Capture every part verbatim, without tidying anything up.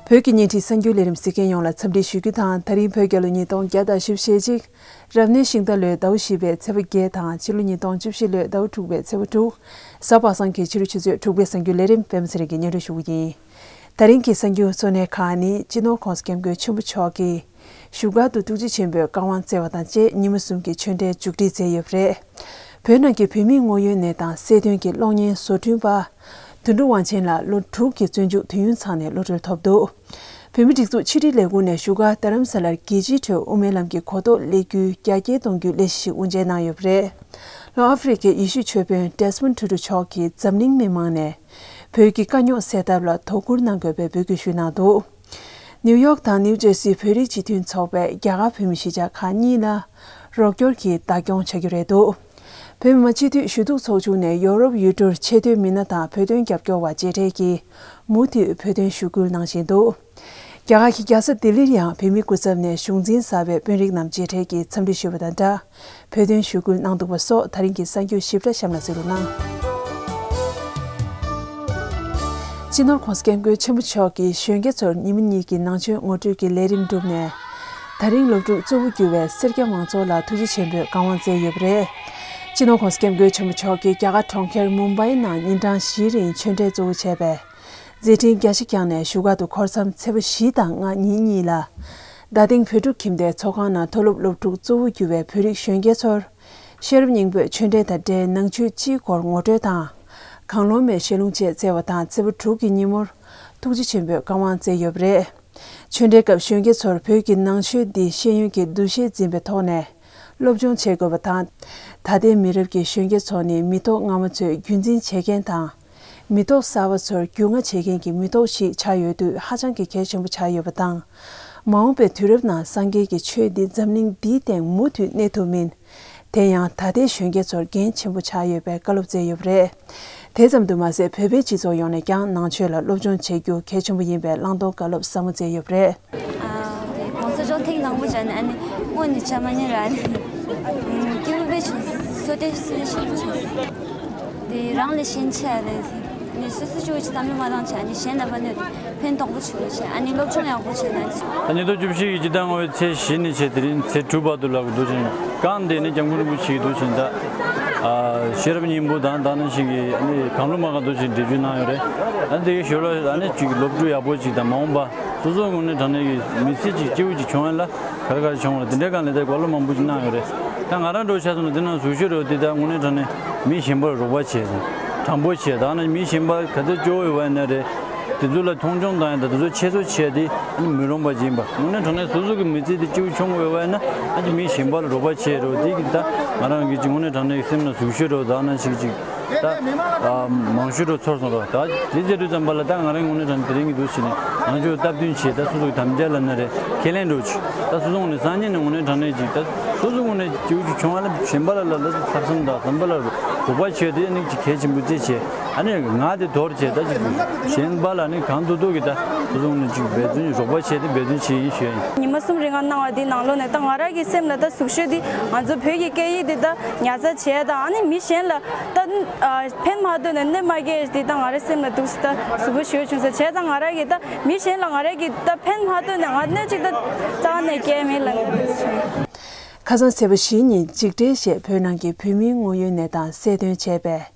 བོད་ཀྱི་བརྙན་འཕྲིན་གསར་འགྱུར་ལས་རིམ་གཟིགས་མཁན་ཡོངས་ལ་འཚམས་འདྲི་ཞུ་རྒྱུ་དང་། ད་རིང་བོད་རྒྱལ་ལོ་ཉིས་སྟོང་བརྒྱ་དང་བཞི་བཅུ་ཞེ་གཅིག་རབ་གནས་ཤིང་རྟ་ལོའི་ཟླ་བ་བཞི་པའི་ཚེས་པ་བརྒྱད་དང་། ཕྱི་ལོ་ཉིས་སྟོང་བཅུ་བཞི་ལོའི་ཟླ་བ་དྲུག་པའི་ཚེས་པ་དྲུག་གཟའ་པ་སངས་ཀྱི་ཕྱི་དྲོ་ཆུ་ཚོད་དྲུག་པའི་གསར་འགྱུར་ལས་རིམ་པད་མ་ཚེ་རིང་གིས་སྙན་སྒྲོན་ཞུ་གི་ཡིན། ད་རིང་གི་གསར་འགྱུར་གཙོ་གནད་ཁག་ནི། སྤྱི་ནོར་༸གོང་ས་༸སྐྱབས་མགོན་ཆེན་པོ་མཆོག་གིས་བཞུགས་སྒར་དུ་ཐུགས་རྗེ་ཆེན་པོའི་བཀའ་དབང་བསྩལ་བ་དང་བཅས། ཉིན་མོ་གསུམ་གྱི་ཆོས་འབྲེལ་མཇུག་སྒྲིལ་མཛད་ཡོད་པ་རེད། བོད་ནང་གི་བོད་མིའི་དངོས་ཡོད་གནས་སྟངས་གསལ་སྟོན་གྱི་གློག་བརྙན་བཟོ་སྐྲུན་པ་དོན་གྲུབ་དབང་ཆེན་ལགས་ལོ་དྲུག་གི་བཙོན་འཇུག་དུས་ཡུན་ཚང་ནས་གློད་གྲོལ་ཐོབ་འདུག་བོད་མིའི་སྒྲིག་འཛུགས་ཕྱི་དྲིལ་ལས་ཁུངས་ནས་བཞུགས་སྒར་རྡ་རམ་ས་ལར་རྒྱལ་སྤྱིའི་ཁྲོད་དབུ་མའི་ལམ་གྱི་གོ་རྟོགས་སླེབས་རྒྱུའི་རྒྱ་སྐྱེད་གཏོང་རྒྱུའི་ལས་གཞི་ཞིག་དབུ་འབྱེད་གནང་ཡོད་པ་རེད། ལྷོ་ཨ་ཧྥེ་རི་ཁའི་ཡེ་ཤུའི་ཆོས་དཔོན་ཏེས་མོན་ཊུ་ཊུ་མཆོག་གིས་འཛམ་གླིང་མི་མང་ནས་བོད་ཀྱི་དཀའ་རྙོག་སེལ་ཐབས་ལ་དོ་ཁུར་གནང་དགོས་པའི་འབོད་སྐུལ་ཞུས་གནང་འདུག་ནིའུ་ཡོག་དང་ནིའུ་ཇར་སིའི་བོད་རིགས་སྤྱི་མཐུན་ཚོགས་པས་རྒྱ་གར་བོད་མི་གཞིས་ཆགས་ཁག་གཉིས་ལ་རོགས་སྐྱོར་གྱི་བདག་སྐྱོང་བྱ་རྒྱུ་རེད་འདུག་བོད་མི་མང་སྤྱི་འཐུས་ཞུ་གཏུག་ཚོགས་ཆུང་ནས་ཡོ་རོབ་ཡུལ་གྲུར་ཆེས་མཐོའི་མི་སྣ་དང་བོད་དོན་རྒྱབ་སྐྱོར་བ་མཇལ་འཕྲད་ཀྱིས་མུ་མཐུད་བོད་དོན་ཞུ་སྐུལ་གནང་བཞིན་འདུག་རྒྱ་གར་གྱི་རྒྱལ་ས་ལྡི་ལིར་ཡང་བོད་མིའི་སྐུ་ཚབ་ནས་གཞུང་འཛིན་གསར་པའི་དཔོན་རིགས་རྣམས་མཇལ་འཕྲད་ཀྱིས་འཚམས་འདྲི་ཞུས་པ་དང་སྦྲགས། བོད་དོན་ཞུ་སྐུལ་གནང་འདུག་པ་སོགས་ད་རིང་གི་གསར་འགྱུར་ཞིབ་ཕྲ་གཤམ་ལ་གཟིགས་རོགས་གནང་། སྤྱི་ནོར་༸གོང་ས་༸སྐྱབས་མགོན་ཆེན་པོ་མཆོག་གིས་གཞོན་སྐྱེས་ཚོར་ཉིན་མོ་གཉིས་ཀྱི་ནང་ཆོས་ངོ་སྤྲོད་ཀྱི་ལས་རིམ་བསྒྲུབས་ནས། ད་རིང་སློབ་ཕྲུག་གཙོ་བོ་གྱུར་བའི་སེར་སྐྱ་མང་ཚོགས་ལ་ཐུགས་རྗེ་ཆེན་པོས་བཀའ་དབང་བསྩལ་ཡོད་པ་རེད། སྤྱི་ནོར་༸གོང་ས་༸སྐྱབས་མགོན་ཆེན་པོ་མཆོག་གིས་རྒྱ་གར་གྲོང་ཁྱེར་མུམ་བྷའི་ནང་ཉིན་གྲངས་བཞིའི་རིང་ཆོས་འབྲེལ་གཙོ་བོ་བྱས་པའི་མཛད་འཕྲིན་རྒྱ་ཆེ་བསྐྱངས་ནས་བཞུགས་སྒར་དུ་འཁོར་མཚམས་ཚེས་པ་བཞི་དང་ལྔ་ཉིན་གཉིས་ལ། རྡ་སྟེང་བོད་ཕྲུག་ཁྱིམ་སྡེའི་ཚོགས་ཁང་ནང་མཐོ་སློབ་སློབ་ཕྲུག་གཙོ་བོ་གྱུར་བའི་བོད་རིགས་གཞོན་སྐྱེས་ཚོར། ཤེས་རབ་སྙིང་པོས་ཆོས་འབྲེལ་དང་འབྲེལ་ནང་ཆོས་སྤྱིའི་སྐོར་ངོ་སྤྲོད་དང་། གང་བློ་མེད་ཞལ་ལུང་བཅས་བསྩལ་བ་དང་། ཚེས་པ་དྲུག་གི་ཉིན་མོར་ཐུགས་རྗེ་ཆེན་པོས་བཀའ་དབང་བསྩལ་ཡོད་པ་རེད། ཆོས་འབྲེལ་སྐབས་གཞོན་སྐྱེས་ཚོར་བོད་ཀྱི་ནང་ཆོས་འདི་ཤེས་ཡོན་གྱི་འདུ་ཤེས་འཛིན་པའི་ཐོག་ནས་སློབ་སྦྱོང་བྱེད་དགོས་པ་དང་། ད་ལྟའི་མི་རབས་ཀྱི་གཞོན་སྐྱེས་ཚོ་ནི་མི་ཐོག་སྔ་མ་ཚོས་རྒྱུན་འཛིན་བྱེད་མཁན་དང་། མི་ཐོག་གསར་པ་ཚོར་རྒྱུས་མངའ་བྱེད་མཁན་གྱི་མི་ཐོག་ཞིག་ཆགས་ཡོད་དུས་ཧ་ཅང་གི་གལ་ཆེན་པོ་ཆགས་ཡོད་པ་དང་། མ་འོངས་པའི་དུས་རབས་ནང་སངས་རྒྱས་ཀྱི་ཆོས་འདི་འཛམ་གླིང་འདིའི་སྟེང་མུ་མཐུད་གནས་ཐུབ་མིན། དེ་ཡང་ད་ལྟའི་གཞོན་སྐྱེས་ཚོར་འགན་ཆེན་པོ་ཆགས་ཡོད་པའི་བཀའ་སློབ་བསྩལ་ཡོད་པ་རེད། དེ་ཙམ་དུ་མ་ཟད། བོད་པའི་སྤྱི་ཚོགས་ཡོངས་ནས་ཀྱང་ནང་ཆོས་ལ་སློབ་སྦྱོང་བྱེད་རྒྱུ་གལ་ཆེན་པོ་ཡིན་པའི་བླང་དོར་བཀའ་སློབ་ཟབ་མོ་བསྩལ་ཡོད་པ་རེད། ཨ། དེ་གོང་ས་མཆོག་ཐེངས་དང་པོ་བྱས་ནས་ཨ་ནི་དངོས་གནས་བྱས་མ་མྱོང་ར། ཨ་ནི་སྐྱིད་པོ་དཔེ་བྱུང་། བསོད་བདེ་བསོད་བདེ་ཆེན་པོ་བྱུང་། དེ་རང་ལས་གཞན་ཆེ་བ་རེད། ནི་སོ་སོ་སྐྱིད་པོ་ཅིག་བསམ་བློ་མ་བཏང་བྱས་ཨ་ནི་གཞན་ལ་ཕན་ཐོགས་ཕན་ཐོགས་པོ་བྱུང་བྱས་ཨ་ནི་སློབ་སྦྱོང་ཡག་པོ་བྱས་ན་ཨ་ནི་ཚོ། ད་ཉིས་སྟོང་བཅུ་བཞི་ཡི་སྤྱི་ཟླ་ལྔ་པའི་ཚེས་བཞི་ནས་བྱས་དེ་རིང་ཚེས་དྲུག་བར་དུ་ལ་གོ་འདུག་ཅིང་གང་དེ་ནི་སྐྱབས་མགོན་རིན་པོ་ཆེའི་འདུག་ཅིང་ད། ཨ། ཤེས་རབ་སྙིང་པོ་དང་ད་ནང་བཞིན་གྱི་ཨ་ནི་གང་བློ་མ་གང་འདུག་ཅིང་འགྲེལ་བརྗོད་གནང་ཡོད་རེད། ཨ་ནི་དེ་གའི་ཞོར་ལ་ཨ་ནི་ཅིག་སློབ་ཕྲུག་ཡག་པོ་ཅིག་དང་མ་འོངས་པ་སོ་སོ་ངོས་ནས་དྲང་གནས་ཀྱི་མི་ཚེ་ཅིག་སྐྱིད་པོ་ཅིག་བྱུང་ཡ་ལ། ག་རེ་ག་རེ་བྱུང་བ་ལ་དེ་འདྲའི་སྒང་ལ་ད་བཀའ་སློབ་མང་པོ་ཅིག་གནང་ཡོད་རེད། ད་ང་རང་འདྲ་བོ་ཆ་བཞག་ན་དེ་ནང་ཟུག་ཤོས་རེད་བ། དེ་ད་དངོས་གནས་དྲང་གནས་མི་གཞན་པར་རོགས་པ་བྱས་དང་དྲང་པོ་བྱས། ད་ནི་མི་གཞན་པ་ག་ཚོད་སྐྱོ་བོ་ཡོད་པ་ཡིན་ན་རེད། དེ་ཚོ་ལ་མཐོང་ཆུང་བཏང་ཡ་དང་དེ་ཚོ་ཆེད་བཟོ་བྱས་ཏེ་ཨ་ནི་མི་རུང་བ་ཅིག་ཡིན་པ། དངོས་གནས་དྲང་གནས་སོ་སོ་གི་མི་ཚེ་དེ་སྐྱིད་པོ་བྱུང་དགོས་པ་ཡིན་ན་ཨ་ཅེ་མི་གཞན་པ་ལ་རོགས་པ་བྱས་རེད་བ། དེ་གི་ད་ང་རང་གི་ཅིག་དངོས་གནས་དྲང་གནས་སེམས་ལ་ཟུག་ཤོས་རེད་བ། ད་ནང་བཞིན་ཅིག་ད་ཨ་མང་ཤོས་འགྲོ་ཚོར་སོང་རོགས། ད་དེ་ཟེར་དུས་ཙམ་པ་ལ་ད་ང་རང་དངོས་གནས་དྲང་དེ་རིང་གི་འདུག་ཟེར་ནས་ང་ཚོས་སྟབས་བསྟུན་བྱས། ད་སོ་སོ་གི་དམ་བཅའ་ལབ་ན་རེད། ཁས་ལེན་འགྲོ་ཆུ་ད་སོ་སོ་ངོས་ནས་སང་ཉིན་ནས་དངོས་གནས་དྲང་གནས་ཅིག་ད་སོ་སོ་ངོས་ནས་སྐྱིད་པོ་ཅིག་བྱུང་བ་ལ་གཞན་པ་ལ་ལ་ལ་ལྷག་བསམ་དང་བསམ་པ་ལ་རོགས་པ་བྱས་ཏེ་ནི་ཅིག་གལ་ཆེན་པོ་བརྩི་བྱས། ཨ་ནི་ང་དེ་དོར་བྱས་ད་ཅིག་གཞན་པ་ལ་ནི་གང་ཐུབ་ཐུབ་ཀྱིས་ད་སོ་སོ་ངོས་ནས་ཅིག་འབད་བརྩོན་རོགས་པ་བྱས་ཏེ་འབད་བརྩོན་བྱས་ཡིན་ཞུ་ཡ་ཡིན། ཉི་མ་གསུམ་རིང་ང་གནང་བ་འདི་ནང་ལོགས་ནས་ད་ང་རང་གི་སེམས་ལ་ད་ཟུག་ཤོས་འདི་ང་ཚོ་བོད་ཀྱི་སྐད་ཡིག་འདི་ད་ཉར་ཚགས་བྱས་དང་ཨ་ནི་མི་གཞན་ལ་ད་ཕན་མ་ཐོགས་ནས་གནོད་མ་སྐྱེལ་འདི་ད་ང་རའི་སེམས་ལ་འདུག་སེ་ད་ཟུག་པོ་ཞེ་པོ་བྱུང་སོང་། བྱས་ཙང་ང་རང་གིས་ད་མི་གཞན་ལ་ང་རང་གིས་ད་ཕན་མ་ཐོགས་ནས་ང་གནོད་ཅིག་ད་རྩ་བ་ནས་སྐྱེལ་མེད་ལབ་ནས་ད་འདུག་སེ་བྱུང་། ཁ་སང་ཚེས་པ་བཞི་ཉིན་འཇིགས་བྲལ་ཞེས་བོད་ནང་གི་བོད་མིའི་དངོས་ཡོད་གནས་སྟངས་གསལ་སྟོན་བྱས་པའི་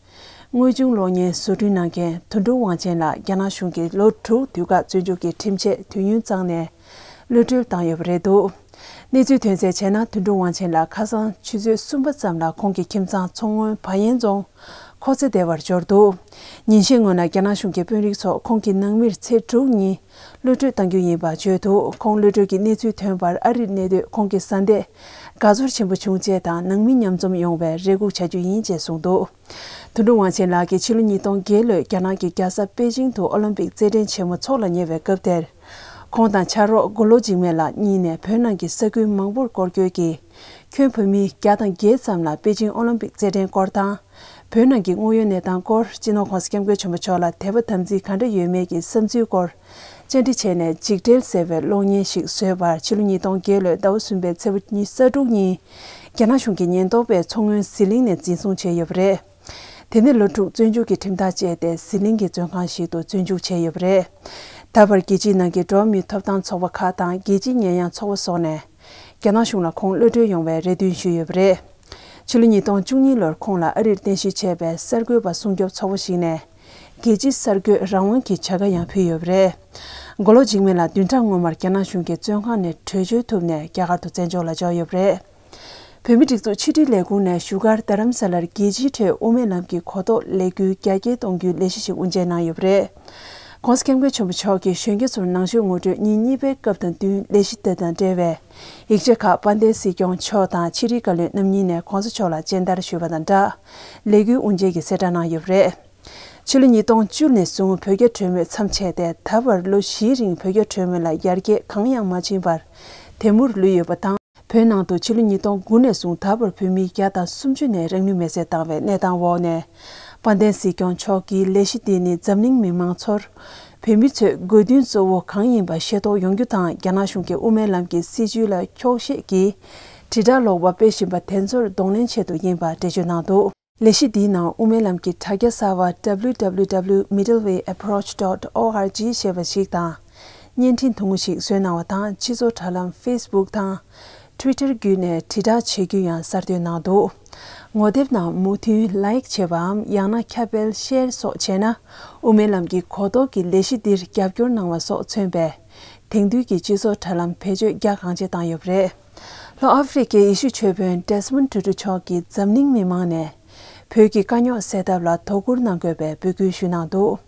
དངོས་བྱུང་གློག་བརྙན་བཟོ་སྐྲུན་གནང་མཁན་དོན་གྲུབ་དབང་ཆེན་ལགས་རྒྱ་ནག་གཞུང་གིས་ལོ་དྲུག་དུས་བཀག་བཙོན་འཇུག་གི་ཁྲིམས་ཆད་དུས་ཡུན་བཙུགས་ནས་གློད་གྲོལ་བཏང་ཡོད་པ་རེད་འདུག་གནས་ཚུལ་ཐོན་གསལ་བྱས་ན། དོན་གྲུབ་དབང་ཆེན་ལགས་ཁ་སང་ཆུ་ཚོད་གསུམ་པ་ཙམ་ལ་ཁོང་གི་ཁྱིམ་ཚང་མཚོ་སྔོན་བ་ཡན་རྫོང་ཁོ་ཚེ་སྡེ་བར་འབྱོར་འདུག་ཉིན་ཤས་སྔོན་ལ་རྒྱ་ནག་གཞུང་གི་དཔོན་རིགས་ཚོ་ཁོང་གི་ནང་མིར་ཚེས་དྲུག་ཉིན་གློད་གྲོལ་གཏང་རྒྱུ་ཡིན་པ་བརྗོད་འདུག་ཁོང་གློད་གྲོལ་གྱི་གནས་ཚུལ་ཐོན་པར་ཨ་རིར་གནས་སྡོད་ཁོང་གི་བཟའ་ཟླས་དགའ་ཚོར་ཆེན་པོ་བྱུང་ཅེས་དང་། ནང་མི་མཉམ་འཛོམས་ཡོང་བའི་རེ་སྒུག་བྱ་རྒྱུ་ཡིན་ཅེས་གསུངས་འདུག་དོན་གྲུབ་དབང་ཆེན་ལགས་ཀྱིས་ཕྱི་ལོ་ཉིས་སྟོང་བརྒྱད་ལོའི་རྒྱ་ནག་གི་རྒྱལ་ས་པེ་ཅིང་དུ་ཨོ་ལིམ་པིག་རྩེད་འགྲན་ཆེན་མོ་འཚོགས་ལ་ཉེ་བའི་སྐབས་དེར། ཁོང་དང་ཕྱག་རོགས་མགོ་ལོག་འཇིགས་མེད་ལགས་གཉིས་ནས་བོད་ནང་གི་ས་ཁུལ་མང་པོར་སྐོར་སྐྱོད་ཀྱིས། ཁྱོན་བོད་མི་བརྒྱ་དང་བརྒྱད་ཙམ་ལ་པེ་ཅིང་ཨོ་ལིམ་པིག་རྩེད་འགྲན་སྐོར་དང་། བོད་ནང་གི་དངོས་ཡོད་གནས་སྟངས་སྐོར། སྤྱི་ནོར་༸གོང་ས་༸སྐྱབས་མགོན་ཆེན་པོ་མཆོག་ལ་དད་པ་དམ་ཚིག་ག་འདྲ་ཡོད་མེད་ཀྱི་བསམ་ཚུལ་སྐོར་བཅར་འདྲི་བྱས་ནས། འཇིགས་བྲལ་ཟེར་བའི་གློག་བརྙན་ཞིག་བཟོས་པར་ཕྱི་ལོ་ཉིས་སྟོང་བརྒྱད་ལོའི་ཟླ་བ་གསུམ་པའི་ཚེས་པ་ཉི་ཤུ་རྩ་དྲུག་ཉིན་རྒྱ་ནག་གཞུང་གི་ཉེན་རྟོག་པས་མཚོ་སྔོན་ཟི་ལིང་ནས་འཛིན་བཟུང་བྱས་ཡོད་པ་རེད། དེ་ནས་ལོ་དྲུག་བཙོན་འཇུག་གི་ཁྲིམས་ཐག་བཅད་དེ་ཟི་ལིང་གི་བཙོན་ཁང་ཞིག་ཏུ་བཙོན་འཇུག་བྱས་ཡོད་པ་རེད། ད་བར་རྒྱལ་སྤྱིའི་ནང་གི་འགྲོ་བ་མིའི་ཐོབ་ཐང་ཚོགས་པ་ཁག་དང་རྒྱལ་སྤྱིའི་ཉེས་ཡངས་ཚོགས་པ་སོགས་ནས་རྒྱ་ནག་གཞུང་ལ་ཁོང་གློད་གྲོལ་ཡོང་བའི་རེ་འདུན་ཞུས་ཡོད་པ་རེད། ཕྱི་ལོ་ཉིས་སྟོང་བཅུ་གཉིས་ལོར་ཁོང་ལ་ཨ་རིར་རྟེན་གཞི་བྱས་པའི་གསར་འགོད་པ་སྲུང་སྐྱོབ་ཚོགས་པ་ཞིག་ནས་རྒྱལ་སྤྱིའི་གསར་འགོད་རང་དབང་གི་བྱ་དགའ་ཡང་ཕུལ་ཡོད་པ་རེད། མགོ་ལོག་འཇིགས་མེད་ལགས་བདུན་ཕྲག་སྔོན་མར་རྒྱ་ནག་གཞུང་གི་བཙོན་ཁང་ནས་བྲོས་བྱོལ་ཐུབ་ནས་རྒྱ་གར་དུ་བཙན་བྱོལ་ལ་འབྱོར་ཡོད་པ་རེད། བོད་མིའི་སྒྲིག་འཛུགས་ཕྱི་དྲིལ་ལས་ཁུངས་ནས་བཞུགས་སྒར་རྡ་རམ་ས་ལར་རྒྱལ་སྤྱིའི་ཁྲོད་དབུ་མའི་ལམ་གྱི་གོ་རྟོགས་ལས་འགུལ་རྒྱ་སྐྱེད་གཏོང་རྒྱུའི་ལས་གཞི་ཞིག་དབུ་འབྱེད་གནང་ཡོད་པ་རེད། ྋགོང་ས་ྋསྐྱབས་མགོན་ཆེན་པོ་མཆོག་གིས་གཞོན་སྐྱེས་ཚོར་ནང་ཆོས་ངོ་སྤྲོད་ཉིན་གཉིས་པའི་སྐབས་དང་བསྟུན་ལས་གཞི་དེ་དང་འབྲེལ་བའི་ཡིག་ཆ་ཁག་དཔལ་ལྡན་སྲིད་སྐྱོང་མཆོག་དང་ཕྱི་དྲིལ་བཀའ་བློན་རྣམ་གཉིས་ནས་ྋགོང་ས་མཆོག་ལ་སྤྱན་བསྟར་ཞུས་པ་དང་སྦྲགས། ལས་འགུལ་དབུ་འབྱེད་ཀྱི་གསལ་བསྒྲགས་གནང་ཡོད་པ་རེད། ཕྱི་ལོ་ཉིས་སྟོང་བཅུ་ནས་བཟུང་བོད་རྒྱ་གྲོས་མོལ་མཚམས་ཆད་དེ་ད་བར་ལོ་བཞིའི་རིང་བོད་རྒྱ་གྲོས་མོལ་ལ་ཡར་རྒྱས་གང་ཡང་མ་ཕྱིན་པར་དེ་མུར་ལུས་ཡོད་པ་དང་། བོད་ནང་དུ་ཕྱི་ལོ་ཉིས་སྟོང་དགུ་ནས་བཟུང་ད་བར་བོད་མི་བརྒྱ་དང་སུམ་ཅུ་ནས་རང་ལུས་མེར་སྲེག་བཏང་བའི་གནས་སྟངས་འོག་ནས། དཔལ་ལྡན་སྲིད་སྐྱོང་མཆོག་གིས་ལས་གཞི་འདི་ནི་འཛམ་གླིང་མི་མང་ཚོར་བོད་མི་ཚོས་དགོས་འདུན་གཙོ་བོ་གང་ཡིན་པ་ཤེས་རྟོགས་ཡོང་རྒྱུ་དང་། རྒྱ་ནག་གཞུང་གིས་དབུ་མའི་ལམ་གྱི་སྲིད་བྱུས་ལ་འཁྱོག་བཤད་ཀྱིས་དྲིལ་བསྒྲགས་ལོག་པ་སྤེལ་བཞིན་པ་དེ་ཚོར་གདོང་ལེན་ཆེད་དུ་ཡིན་པ་འགྲེལ་བརྗོད་གནང་འདུག་ལས་གཞི་འདིའི་ནང་དབུ་མའི་ལམ་གྱི་དྲ་རྒྱ་གསར་བ་W W W middle way approach dot org ཞེས་པ་ཞིག་དང་། བརྙན་འཕྲིན་ཐུང་ངུ་ཞིག་བཟོས་གནང་བ་དང་། སྤྱི་ཚོགས་དྲ་ལམ་Facebook དང་Twitter བརྒྱུད་ནས་དྲིལ་བསྒྲགས་བྱེད་རྒྱུ་ཡང་གསར་གཏོད་གནང་འདུག་ངོ་དེབ་ནང་མུ་མཐུད་ལའིག་བྱེད་པའམ་ཡང་ན་ཁྱབ་སྤེལ་ཤེར་སོགས་བྱས་ན། དབུ་མའི་ལམ་གྱི་གོ་རྟོགས་ཀྱི་ལས་གཞི་འདིར་རྒྱབ་སྐྱོར་གནང་བ་སོགས་མཚོན་པའི་དེང་དུས་ཀྱི་སྤྱི་ཚོགས་དྲ་ལམ་བེད་སྤྱོད་རྒྱ་གང་ཆེ་བཏང་ཡོད་པ་རེད། ལྷོ་ཨ་ཧྥེ་རི་ཁའི་ཡེ་ཤུ་ཆོས་དཔོན་ཌེ་སི་མོན་ཊུ་ཊུ་མཆོག་གིས་འཛམ་གླིང་མི་མང་ནས་བོད་ཀྱི་དཀའ་རྙོག་སེལ་ཐབས་ལ་དོ་ཁུར་གནང་དགོས་པའི་འབོད་སྐུལ་ཞུས་གནང་འདུག་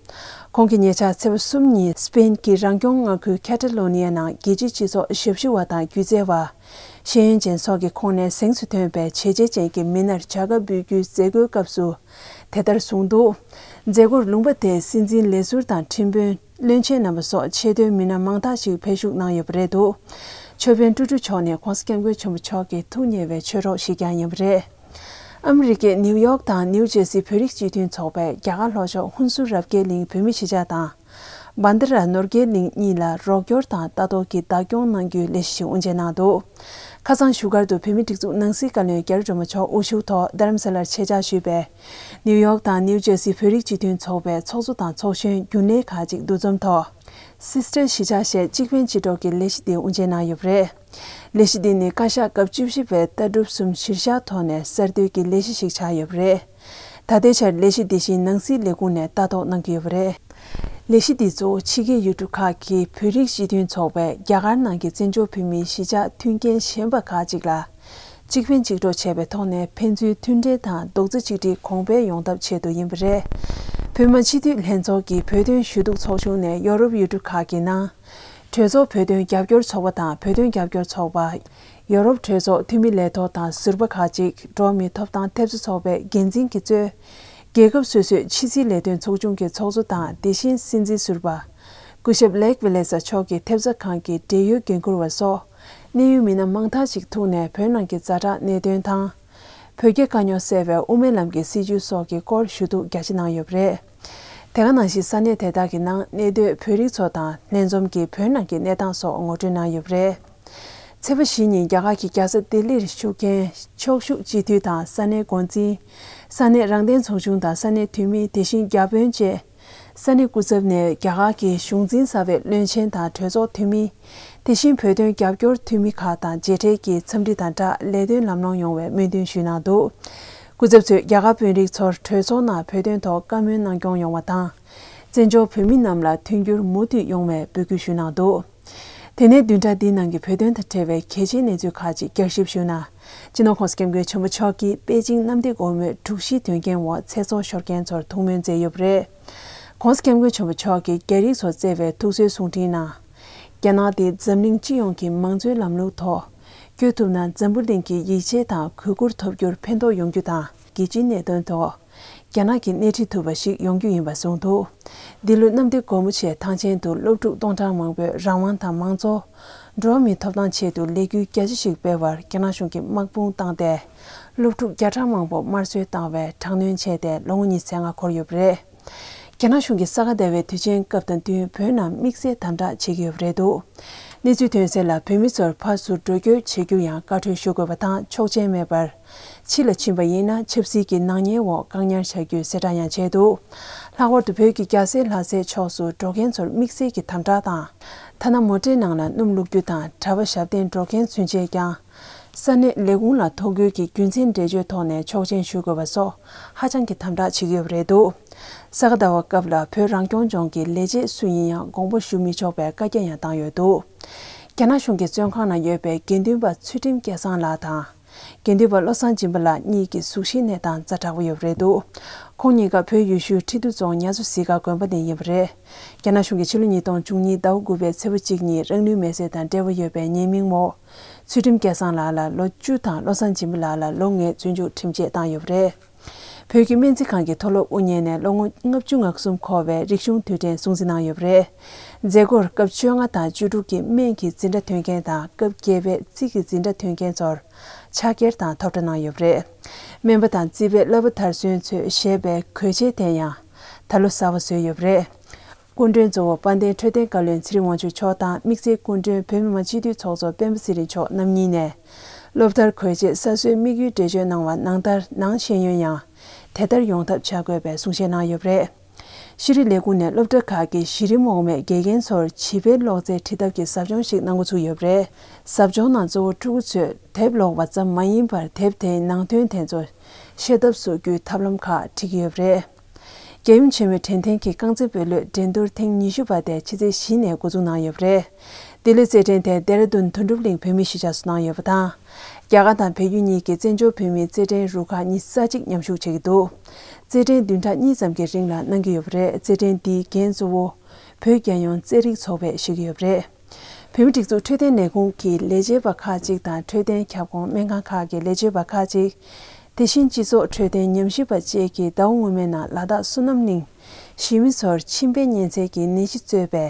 ཁོང་གིས་ཉེ་ཆར་ཚེས་པ་གསུམ་ཉིན་སི་པེན་གྱི་རང་སྐྱོང་མངའ་ཁུལ་ཁེ་ཊ་ལོ་ནི་ཡ་ནང་རྒྱལ་སྤྱིའི་སྤྱི་ཚོགས་ཞབས་ཞུ་བ་དང་སྒྱུ་རྩལ་བ། ཤེས་ཡོན་ཅན་སོགས་ཀྱི་ཁོངས་ནས་གཟེངས་སུ་ཐོན་པའི་བྱས་རྗེས་ཅན་གྱི་མི་སྣར་བྱ་དགའ་འབུལ་རྒྱུའི་མཛད་སྒོའི་སྐབས་སུ་དེ་ལྟར་གསུངས་འདུག་མཛད་སྒོར་ལུང་པ་དེའི་སྲིད་འཛིན་ལས་ཟུར་དང་ཁྲིམས་དཔོན། བློན་ཆེན་རྣམ་པ་སོགས་ཆེས་མཐོའི་མི་སྣ་མང་དག་ཅིག་ཕེབས་ཞུགས་གནང་ཡོད་པ་རེད་འདུག་ཆོས་དཔོན་ཀྲུ་ཀྲུ་མཆོག་ནི་ྋགོང་ས་ྋསྐྱབས་མགོན་ཆེན་པོ་མཆོག་གི་ཐུགས་མཉེས་པའི་ཆོས་གྲོགས་ཤིག་ཀྱང་ཡིན་པ་རེད། ཨ་མི་རི་ཀའི་ནིའུ་ཡོག་དང་ནིའུ་ཇར་སི་བོད་རིགས་སྤྱི་མཐུན་ཚོགས་པས་རྒྱ་གར་ལྷོ་ཕྱོགས་ཧུན་སུར་རབ་རྒྱས་གླིང་བོད་མི་གཞིས་ཆགས་དང་། བྷན་དྷ་ར་ནོར་རྒྱས་གླིང་གཉིས་ལ་རོགས་སྐྱོར་དང་ལྟ་རྟོག་གི་བདག་སྐྱོང་གནང་རྒྱུའི་ལས་གཞི་ཞིག་དབུ་འབྱེད་གནང་འདུག་ཁ་སང་བཞུགས་སྒར་དུ་བོད་མིའི་སྒྲིག་འཛུགས་ནང་སྲིད་བཀའ་བློན་རྒྱ་རི་སྒྲོལ་མ་མཆོག་དབུ་བཞུགས་ཐོག་རྡ་རམ་ས་ལར་ཆེད་བཅར་ཞུས་པའི་ནིའུ་ཡོག་དང་ནིའུ་ཇར་སི་བོད་རིགས་སྤྱི་མཐུན་ཚོགས་པའི་ཚོགས་གཙོ་དང་ཚོགས་གཞོན་རྒྱུན་ལས་ཁག་ཅིག་འདུ་འཛོམས་ཐོག་སིས་ཊར་གཞིས་ཆགས་ཞེས་གཅིག་ཕན་གཅིག་གྲོགས་ཀྱི་ལས་གཞི་འདི་དབུ་འབྱེད་གནང་ཡོད་པ་རེད། ལས་གཞི་འདི་ནི་བཀའ་ཤག་སྐབས་བཅུ་བཞི་པའི་ལྟ་གྲུབ་གསུམ་གཞིར་བཞག་ཐོག་ནས་གསར་གཏོད་ཀྱི་ལས་གཞི་ཞིག་ཆགས་ཡོད་པ་རེད། ད་ལྟའི་ཆར་ལས་གཞི་འདི་བཞིན་ནང་སྲིད་ལས་ཁུངས་ནས་ལྟ་རྟོག་གནང་གི་ཡོད་པ་རེད། ལས་གཞི་འདི་གཙོ་བོ་ཕྱི་རྒྱལ་ཡུལ་གྲུ་ཁག་གི་བོད་རིགས་སྤྱི་མཐུན་ཚོགས་པས་རྒྱ་གར་ནང་གི་བཙན་བྱོལ་བོད་མིའི་གཞིས་ཆགས་མཐུན་རྐྱེན་ཞན་པ་ཁག་ཅིག་ལ་གཅིག་ཕན་གཅིག་གྲོགས་བྱས་པའི་ཐོག་ནས་ཕན་ཚུན་མཐུན་འབྲེལ་དང་རྡོག་རྩ་གཅིག་སྒྲིལ་གོང་འཕེལ་ཡོང་ཐབས་ཆེད་དུ་ཡིན་པ་རེད། བོད་མི་སྤྱི་འཐུས་ལྷན་ཚོགས་ཀྱི་བོད་དོན་ཞུ་གཏུག་ཚོགས་ཆུང་ནས་ཡོ་རོབ་ཡུལ་གྲུ་ཁག་གི་ནང་གྲོས་ཚོགས་བོད་དོན་རྒྱབ་སྐྱོར་ཚོགས་པ་དང་བོད་དོན་རྒྱབ་སྐྱོར་ཚོགས་པ། ཡོ་རོབ་གྲོས་ཚོགས་འཐུས་མི་ལས་ཐོག་དང་ཟུར་པ་ཁག་ཅིག་འགྲོ་བ་མིའི་ཐོབ་ཐང་ཐེབས་རྩ་ཚོགས་པའི་འགན་འཛིན་གྱིས་གཙོས། རྒྱལ་ཁབ་སོ་སོའི་ཕྱི་སྲིད་ལས་དོན་ཚོགས་ཆུང་གི་ཚོགས་གཙོ་དང་དེ་བཞིན་སྲིད་འཛིན་ཟུར་པ། སྐུ་ཞབས་ལེག་ཝི་ལེ་ས་མཆོག་གིས་ཐེབས་རྩ་ཁང་གི་འབྲེལ་ཡོད་འགན་འཁུར་བ་སོགས་གནད་ཡོད་མི་སྣ་མང་དག་ཅིག་ཐུག་ནས་བོད་ནང་གི་ཛ་དྲག་གནད་དོན་དང་། བོད་རྒྱའི་དཀའ་རྙོག་སེལ་བའི་དབུ་མའི་ལམ་གྱི་སྲིད་བྱུས་སོགས་ཀྱི་སྐོར་ཞུ་གཏུག་རྒྱ་ཆེ་གནང་ཡོད་པ་རེད། དེ་ག་ནང་བཞིན་ས་གནས་དེ་དག་གི་ནང་གནས་སྡོད་བོད་རིགས་ཚོ་དང་ལྷན་འཛོམས་ཀྱིས་བོད་ནང་གི་གནས་སྟངས་སོགས་ངོ་སྤྲོད་གནང་ཡོད་པ་རེད། ཚེས་པ་བཞི་ཉིན་རྒྱ་གར་གྱི་རྒྱལ་ས་ལྡི་ལིར་བཞུགས་མཁན་ཕྱོགས་བཞུགས་སྤྱི་འཐུས་དང་ས་གནས་འགོ་འཛིན། ས་གནས་རང་བདེན་ཚོགས་ཆུང་དང་ས་གནས་འཐུས་མི་དེ་བཞིན་བརྒྱ་དཔོན་བཅས། ས་གནས་སྐུ་ཚབ་ནས་རྒྱ་གར་གྱི་གཞུང་འཛིན་གསར་པའི་བློན་ཆེན་དང་གྲོས་ཚོགས་འཐུས་མི། དེ་བཞིན་བོད་དོན་རྒྱབ་སྐྱོར་འཐུས་མི་ཁག་དང་མཇལ་འཕྲད་ཀྱིས་འཚམས་འདྲི་དང་སྦྲགས་ལས་དོན་ལམ་ལྷོང་ཡོང་བའི་སྨོན་འདུན་ཞུས་གནང་འདུག་སྐུ་ཚབ་ཚོས་རྒྱ་གར་དཔོན་རིགས་ཚོར་གྲོས་ཚོགས་ནང་བོད་དོན་ཐོག་བཀའ་མོལ་གནང་སྐྱོང་ཡོང་བ་དང་། བཙན་བྱོལ་བོད་མི་རྣམས་ལ་མཐུན་འགྱུར་མུ་མཐུད་ཡོང་བའི་འབོད་སྐུལ་ཞུས་གནང་འདུག་དེ་ནས་བདུན་ཕྲག་འདིའི་ནང་གི་བོད་དོན་དང་འབྲེལ་བའི་གལ་ཆེའི་གནས་ཚུལ་ཁག་ཅིག་བསྐྱར་ཞིབ་ཞུ་ན། སྤྱི་ནོར་ྋགོང་ས་ྋསྐྱབས་མགོན་ཆེན་པོ་མཆོག་གིས་པེ་ཅིང་གནམ་བདེ་སྒོ་མོའི་དྲུག་བཞིའི་དོན་རྐྱེན་འོག་ཚེ་སྲོག་ཤོར་མཁན་ཚོར་ཐུགས་སྨོན་མཛད་ཡོད་པ་རེད། ྋགོང་ས་ྋསྐྱབས་མགོན་ཆེན་པོ་མཆོག་གིས་རྒྱ་རིགས་ཚོར་བསྩལ་བའི་ཐུགས་གསོའི་གསུང་འཕྲིན་ནང་། རྒྱ་ནག་དེ་འཛམ་གླིང་སྤྱི་ཡོངས་ཀྱི་མང་གཙོའི་ལམ་ལུགས་ཐོག་བསྐྱོད་ཐུབ་ན་འཛམ་བུ་གླིང་གི་ཡིད་ཆེས་དང་གུས་བཀུར་ཐོབ་རྒྱུར་ཕན་ཐོགས་ཡོང་རྒྱུ་དང་རྒྱལ་སྤྱིའི་གནད་དོན་ཐོག་རྒྱ་ནག་གིས་སྣེ་ཁྲིད་ཐུབ་པ་ཞིག་ཡོང་རྒྱུ་ཡིན་པ་གསུངས་འདུག་འདི་ལོའི་གནམ་བདེ་སྒོ་མོ་ཆེད་ཐང་ཆེན་དུ་སློབ་ཕྲུག་སྟོང་ཕྲག་མང་པོས་རང་དབང་དང་མང་གཙོ། འགྲོ་བ་མིའི་ཐོབ་ཐང་ཆེད་དུ་ལས་འགུལ་རྒྱ་ཆེ་ཞིག་སྤེལ་བར་རྒྱ་ནག་གཞུང་གིས་དམག་དཔུང་བཏང་སྟེ། སློབ་ཕྲུག་བརྒྱ་ཕྲག་མང་པོ་དམར་གསོད་བཏང་བའི་དྲག་གནོན་བྱས་ཏེ་ལོ་ངོ་ཉི་ཤུ་རྩ་ལྔ་འཁོར་ཡོད་པ་རེད། རྒྱ་ནག་གཞུང་གིས་ས་ག་ཟླ་བའི་དུས་ཆེན་སྐབས་དང་བསྟུན་བོད་ནང་དམིགས་བསལ་དམ་དྲག་བྱེད་ཀྱི་ཡོད་པ་རེད་འདུག་གནས་ཚུལ་ཐོན་གསལ་ལ། བོད་མི་ཚོར་ཕར་ཚུར་འགྲོ་སྐྱོད་བྱེད་རྒྱུར་ཡང་བཀའ་འཁྲོལ་ཞུ་དགོས་པ་དང་། ཆོག་མཆན་མེད་པར་ཕྱི་ལ་ཕྱིན་པ་ཡིན་ན། ཆབ་སྲིད་ཀྱི་ནག་ཉེས་འོག་བཀག་ཉར་བྱ་རྒྱུའི་གསལ་བསྒྲགས་ཡང་བྱས་འདུག། ལྷག་པར་དུ་བོད་ཀྱི་རྒྱལ་སའི་ལྷ་སའི་ཕྱོགས་སུ་འགྲོ་མཁན་ཚོར་དམིགས་བསལ་གྱི་དམ་དྲག་དང་། ཐ་ན་མོ་ཊའི་ནང་ལ་སྣུམ་བླུག་རྒྱུ་དང་། གྲྭ་པ་ཞབས་བརྟན་འགྲོ་མཁན་ཚུན་ཆད་ཀྱང་ས་གནས་ལས་ཁུངས་ལ་ཐོ་འགོད་ཀྱིས་རྒྱུ་མཚན་འགྲེལ་བརྗོད་ཐོག་ནས་ཆོག་མཆན་ཞུ་དགོས་པ་སོགས་ཧ་ཅང་གི་དམ་དྲག་བྱེད་ཀྱི་ཡོད་པ་རེད་འདུག། ས་ག་ཟླ་བ་སྐབས་ལ་བོད་རང་སྐྱོང་ལྗོངས་ཀྱི་ལས་བྱེད་སུ་ཡིན་ཡང་དགོངས་པ་ཞུ་མི་ཆོག་པའི་བཀའ་རྒྱ་ཡང་བཏང་ཡོད་འདུག། རྒྱ་ནག་གཞུང་གི་བཙོན་ཁང་ནང་ཡོད་པའི་དགེ་འདུན་པ་ཚུལ་ཁྲིམས་སྐལ་བཟང་ལགས་དང་། དགེ་འདུན་པ་བློ་བཟང་སྦྱིན་པ་ལགས་གཉིས་ཀྱི་གཟུགས་གཞིའི་གནས་སྟངས་ཛ་དྲག་པོ་ཡོད་པ་རེད་འདུག། ཁོང་གཉིས་ཀ་བོད་ཡུལ་ཤུལ་ཁྲི་འདུ་རྫོང་ཉ་མཚོ་གཟིགས་དཀར་དགོན་པ་ནས་ཡིན་པ་རེད། རྒྱ་ནག་གཞུང་གིས་ཕྱི་ལོ་ཉིས་སྟོང་བཅུ་གཉིས་ཟླ་བ་དགུ་པའི་ཚེས་པ་གཅིག་ཉིན་རང་ལུས་མེར་སྲེག་དང་འབྲེལ་བ་ཡོད་པའི་ཉེས་མིང་འོག་ཚུལ་ཁྲིམས་སྐལ་བཟང་ལགས་ལ་ལོ་བཅུ་དང་། བློ་བཟང་སྦྱིན་པ་ལགས་ལ་ལོ་ལྔའི་བཙོན་འཇུག་ཁྲིམས་ཆད་བཏང་ཡོད་པ་རེད། བོད་ཀྱི་སྨན་རྩིས་ཁང་གི་མཐོ་སློབ་དབུ་བརྙེས་ནས་ལོ་ངོ་ལྔ་བཅུ་ང་གསུམ་འཁོར་བའི་རིག་གཞུང་དུས་དྲན་སྲུང་བརྩི་གནང་ཡོད་པ་རེད། མཛད་སྒོར་སྐབས་བཅོ་ལྔ་དང་བཅུ་དྲུག་གི་སྨན་གྱི་འཛིན་གྲྭ་ཐོན་མཁན་དང་། སྐབས་བརྒྱད་པའི་རྩིས་ཀྱི་འཛིན་གྲྭ་ཐོན་མཁན་ཚོར་ཕྱག་འཁྱེར་དང་ཐོབ་གྲ་གནང་ཡོད་པ་རེད། སྨན་པ་དང་རྩིས་པའི་བསླབ་པ་མཐར་སོན་ཚོས་བཞེས་པའི་གོས་ཆས་དེ་ཡང་ད་ལོ་གསར་པ་བཟོས་ཡོད་པ་རེད། སྐུ་མགྲོན་གཙོ་བོ་དཔལ་ལྡན་འཕྲོད་བསྟེན་བཀའ་བློན་ཚེ་རིང་དབང་ཕྱུག་མཆོག་དང་། དམིགས་བསལ་སྐུ་མགྲོན་བོད་མི་མང་སྤྱི་འཐུས་ཚོགས་གཙོ་སྤེན་པ་ཚེ་རིང་མཆོག་རྣམ་གཉིས་ནས། སློབ་མཐར་གོས་ཆས་གསར་བཟོའི་དམིགས་ཡུལ་འགྲེལ་བརྗོད་གནང་བ་ནང་ལྟར་ནང་ཤེས་ཡོན་ཡང་དེ་ལྟར་ཡོང་ཐབས་བྱ་དགོས་པའི་གསུང་བཤད་གནང་ཡོད་པ་རེད། ཤེས་རིག་ལས་ཁུངས་ནས་སློབ་གྲྭ་ཁག་གི་གཞི་རིམ་འོག་མའི་དགེ་རྒན་ཚོར་བྱིས་པའི་ཀློག་རྩལ་ཁྲིད་ཐབས་ཀྱི་ཟབ་སྦྱོང་ཞིག་གནང་འགོ་ཚུགས་ཡོད་པ་རེད། ཟབ་སྦྱོང་ནང་གཙོ་བོ་ཕྲུ་གུ་ཚོས་དེབ་ཀློག་པ་ཙམ་མ་ཡིན་པར། དེབ་དེའི་ནང་དོན་དེ་ཚོ་ཤེས་ཐབས་སུ་བརྒྱུད་ཐབས་ལམ་ཁག་ཁྲིད་ཀྱི་ཡོད་པ་རེད། རྒྱལ་ཡུམ་ཆེན་མོའི་དྲན་རྟེན་གྱི་རྐང་རྩེད་སྤོ་ལོའི་འགྲན་བསྡུར་ཐེངས་ཉི་ཤུ་པ་དེ་ཕྱི་ཚེས་བཞི་ནས་འགོ་འཛུགས་གནང་ཡོད་པ་རེད། འདི་ལོའི་རྩེད་འགྲན་དེ་ལྡེ་ར་ལྡུན་དོན་གྲུབ་གླིང་བོད་མིའི་གཞིས་ཆགས་སུ་གནང་ཡོད་པ་དང་། རྒྱ་གར་དང་བལ་ཡུལ་གཉིས་ཀྱི་བཙན་བྱོལ་བོད་མིའི་རྩེད་འགྲན་རུ་ཁག་ཉི་ཤུ་རྩ་གཅིག་མཉམ་ཞུགས་བྱེད་ཀྱི་འདུག། རྩེད་འགྲན་བདུན་ཕྲག་གཉིས་ཙམ་གྱི་རིང་ལ་གནང་གི་ཡོད་པ་རེད། རྩེད་འགྲན་འདིའི་འགན་གཙོ་བོ་བོད་རྒྱལ་ཡོངས་རྩེད་རིགས་ཚོགས་པས་བཞེས་ཀྱི་ཡོད་པ་རེད། བོད་མིའི་སྒྲིག་འཛུགས་འཕྲོད་བསྟེན་ལས་ཁུངས་ཀྱི་ལས་བྱེད་པ་ཁག་ཅིག་དང་། འཕྲོད་བསྟེན་ཁྱབ་ཁོངས་སྨན་ཁང་ཁག་གི་ལས་བྱེད་པ་ཁག་ཅིག། དེ་བཞིན་སྤྱི་ཚོགས་འཕྲོད་བསྟེན་ཉམས་ཞིབ་པ་བཅས་ཀྱིས་ཟླ་བ་སྔོན་མའི་ནང་ལ་དྭགས་བསོད་ནམས་གླིང་གཞིས་མི་ཚོར་མཆིན་པའི་གཉན་ཚད་ཀྱི་ནད་གཞི་གཙོས་པའི་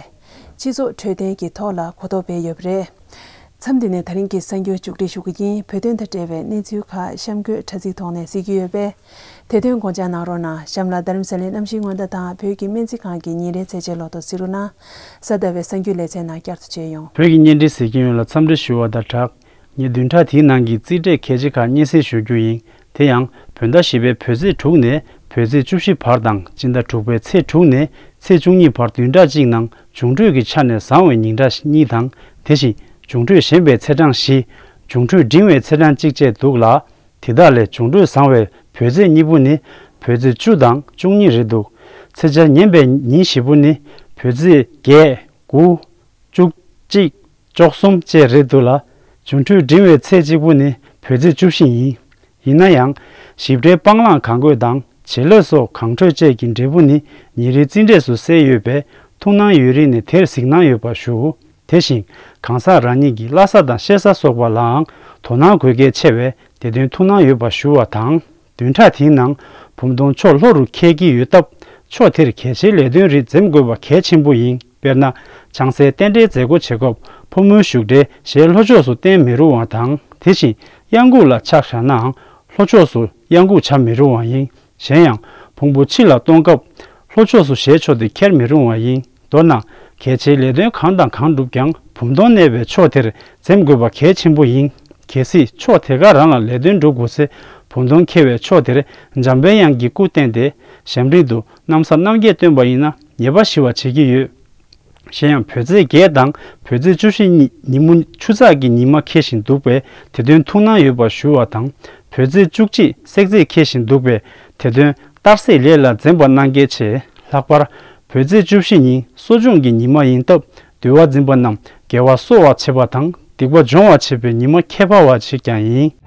སྤྱི་ཚོགས་འཕྲོད་བསྟེན་གྱི་ཐོག་ལ་གོ་རྟོགས་སྤེལ་ཡོད་པ་རེད། མཚམས་འདི་ནས་ད་རིང་གི་གསར་འགྱུར་མཇུག་སྒྲིལ་ཞུ་གི་ཡིན། བོད་དོན་དང་འབྲེལ་བའི་གནས་ཚུལ་ཁག་གཤམ་འཁོད་དྲ་ཚིགས་ཐོག་ནས་གཟིགས་ཀྱི་ཡོད་པས། དེ་དོན་དགོངས་འཇགས་གནང་རོགས་གནང་། གཤམ་ལ་རྡ་རམ་ས་ལའི་གནམ་གཤིས་སྔོན་བརྡ་དང་བོད་ཀྱི་སྨན་རྩིས་ཁང་གི་ཉིན་རེའི་ཚད་ཆེན་ལོ་ཐོ་གཟིགས་རོགས་གནང་། གཟའ་ཟླ་བའི་གསར་འགྱུར་ལེ་ཚན་ནང་བསྐྱར་དུ་མཇལ་ཡོང་། བོད་ཀྱི་བརྙན་འཕྲིན་གཟིགས་མཁན་ཡོངས་ལ་འཚམས་འདྲི་ཞུ་བ་དང་སྦྲགས། ངས་བདུན་ཕྲག་དེའི་ནང་གི་རྩིས་འབྲས་གལ་ཆེ་ཁག་སྙན་སེང་ཞུ་རྒྱུ་ཡིན། དེ་ཡང་བོད་ཟླ་བཞི་པའི་བོད་ཚེས་དྲུག་ནས་བོད་ཚེས་བཅུ་བཞི་བར་དང་། སྤྱི་ཟླ་དྲུག་པའི་ཚེས་དྲུག་ནས་ཚེས་བཅུ་གཉིས་བར་བདུན་ཕྲག་གཅིག་ནང་འབྱུང་འཕྲོད་ཀྱི་ཆ་ནས་བཟང་བའི་ཉིན་གྲངས་གཉིས་དང་། དེ་བཞིན་འབྱུང་འཕྲོད་ཞན་པའི་ཚེས་གྲངས་བཞི། འབྱུང་འཕྲོད་འབྲིང་བའི་ཚེས་གྲངས་གཅིག་བཅས་འདུག་ལ། དེ་དག་ལས་འབྱུང་འཕྲོད་བཟང་བའི་བོད་ཚེས་གཉིས་པོ་ནི་བོད་ཚེས་བཅུ་དང་བཅུ་གཉིས་རེད་འདུག། ཚེས་ཆ་ངན་པའི་ཉིན་བཞི་པོ་ནི་བོད་ཚེས་བརྒྱད། དགུ། བཅུ་གཅིག། བཅུ་གསུམ་བཅས་རེད་འདུག་ལ། འབྱུང་འཕྲོད་འབྲིང་བའི་ཚེས་གཅིག་པོ་ནི་བོད་ཚེས་བཅུ་བཞི་ཡིན། ཡིན་ན་ཡང་། ཞིབ་ཕྲའི་སྤང་བླང་གང་དགོས་དང་། བྱེད་ལས་སོགས་གང་འཕྲོད་བཅས་ཀྱི་འབྲས་བུ་ནི་ཉིན་རེའི་རྩིས་འབྲས་སུ་གསལ་ཡོད་པས། ཐུགས་སྣང་ཡོད་རིགས་ནས་དེར་གཟིགས་གནང་ཡོད་པ་ཞུ། དེ་བཞིན་གང་ཟག་རང་ཉིད་ཀྱི་བླ་གཟའ་དང་གཤེད་གཟའ་སོགས་པ་ལའང་དོ་སྣང་དགོས་གལ་ཆེ་བས། དེ་དོན་ཐུགས་སྣང་ཡོད་པ་ཞུ་བ་དང་། བདུན་ཕྲག་དེའི་ནང་བུམ་སྟོང་ཕྱོགས་ལྷོ་རུ་འཁེལ་གྱི་ཡོད་སྟབས། ཕྱོགས་དེར་གལ་ཆེའི་ལས་དོན་རིགས་འཛེམ་དགོས་པ་གལ་ཆེན་པོ་ཡིན། དཔེར་ན། ཆང་སའི་རྟེན་འབྲེལ་མཛད་སྒོ་བྱེད་སྐབས་ཕོ་མོའི་བཞུགས་གྲལ་ཞལ་ལྷོ་ཕྱོགས་སུ་བསྟན་མི་རུང་བ་དང་། དེ་བཞིན་གཡང་འགུགས་ལ་ཕྱག་བཞག་ནའང་ལྷོ་ཕྱོགས་སུ་གཡང་འགུགས་བྱ་མི་རུང་བ་ཡིན། གཞན་ཡང་། ཕུང་པོ་ཕྱི་ལ་གཏོང་སྐབས་ལྷོ་ཕྱོགས་སུ་ཞལ་ཕྱོགས་ཏེ་འཁྱེར་མི་རུང་བ་ཡིན། མདོར་ན། གལ་ཆེའི་ལས་དོན་གང་དང་གང་བསྒྲུབ་ཀྱང་བུམ་སྟོང་གནས་པའི་ཕྱོགས་དེར་འཛེམ་དགོས་པ་གལ་ཆེན་པོ་ཡིན། གལ་སྲིད་ཕྱོགས་དེ་ག་རང་ལ་ལས་དོན་སྒྲུབ་དགོས་ཚེ་བུམ་སྟོང་འཁེལ་བའི་ཕྱོགས་དེར་འཇམ་དཔལ་དབྱངས་ཀྱི་སྐུ་བསྟན་ཏེ་ཞབས་འབྲིང་དུ་ན་བཟའ་རྣམ་བརྒྱད་སྟོན་པ་ཡིན་ན་ཉེས་པ་ཞི་བ་བྱེད་ཀྱི་ཡོད། གཞན་ཡང་བོད་ཚེས་བརྒྱད་དང་བོད་ཚེས་བཅུ་བཞི་ཉི་ཉིན་མོ་ཆུ་ཚགས་ཀྱི་ཉི་མ་འཁེལ་བཞིན་འདུག་པས་དེ་དོན་ཐུགས་སྣང་ཡོད་པ་ཞུ་བ་དང་། བོད་ཚེས་བཅུ་གཅིག་སྲེག་ཚེས་འཁེལ་བཞིན་འདུག་པས་དེ་དོན་གཏར་སྲེག་ལས་ལ་འཛེམ་པ་གནང་གལ་ཆེ། ལྷག་པར་བོད་ཚེས་བཅུ་བཞི་ཉིན་གསོ་སྦྱོང་གི་ཉི་མ་ཡིན་སྟབས་འདུལ་བ་འཛིན་པ་རྣམས་དགེ་བ་གསོ་བར་བྱེད་པ་དང་སྡིག་པ་སྦྱོང་བར་བྱེད་པའི་ཉི་མ་ཁྱད་པར་བ་ཞིག་ཀྱང་ཡིན།